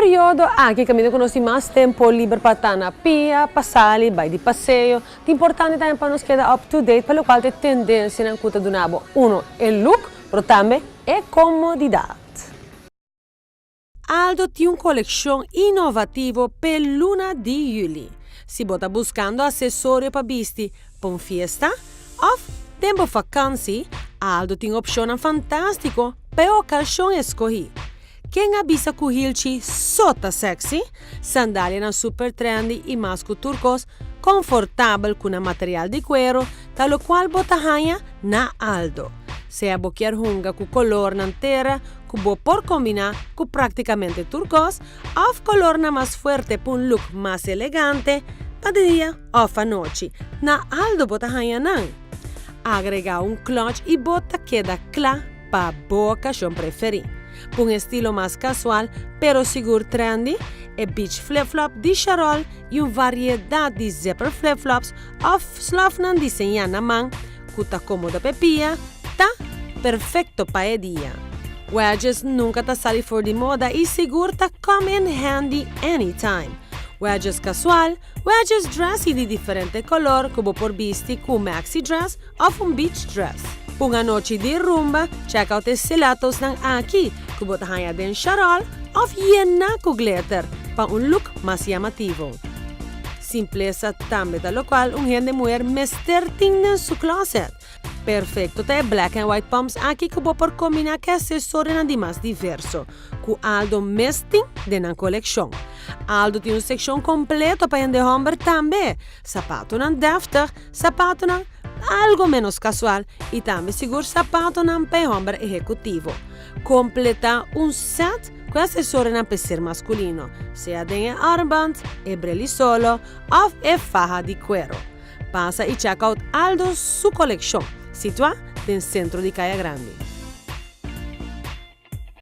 Periodo aki kaminda ku nos tin mas tempu liber pa ta na pia, pa sali, bai di paseo. Ta importante tambe pa nos keda up to date pa lokual ta e tendensianan ku ta duna bo uno e look pero tambe e komodidat. Aldo tin un kolekshon inovativo p'e luna di yüli. Si bo ta buskando asesorio pa bisti pa un fiesta òf den bo fakansi, Aldo tin opshonnan fantástiko pa e okashon eskohí. Ken a bisa ku hilchi so ta sexy? Sandalianan super trendy i mas ku tur kos, konfortabel ku nan material di kuero ta lokual bo ta haña na Aldo. Sea bo kier hunga ku kolornan tera ku bo por kombiná ku praktikamente tur kos òf kolornan mas fuerte pa un look mas elegante pa di dia òf anochi, na Aldo bo ta haña nan. Agregá un clutch i bo ta keda kla pa bo okashon preferí. P'un estilo mas kasual, pero sigur trendy, e beach flip-flop di Sharol i un variedat di zipper flip-flops òf slòfnan diseñá na man ku ta kómodo p'e pia, ta perfekto pa e dia. Wedges nunka ta sali for di moda i sigur ta come in handy anytime. Wedges kasual, wedges dressy di diferente kolor ku bo por bisti ku maxi dress òf un beach dress. P'un anochi di rumba, check out e stiletto'snan aki ku bo ta haña den Sharol òf yená ku glitter pa un look mas yamativo. Simplesa tambe ta lokual un hende muher mester tin den su closet. Perfecto ta e black and white pumps aki ku bo por kombiná ku e asesorionan di mas diverso ku Aldo mes tin den nan kolekshon. Aldo tin un sekshon kompleto pa hende hòmber tambe, sapatonan dèftig, sapatonan algo ménos kasual i tambe sigur sapatonan pa e hòmber ehekutivo. Kompletá un sèt ku e asesorionan pa e ser maskulino, sea den e armband, e bril di solo òf e faha di kuero. Pasa i check out Aldo su kolekshon, situá den sentro di Kaya Grandi.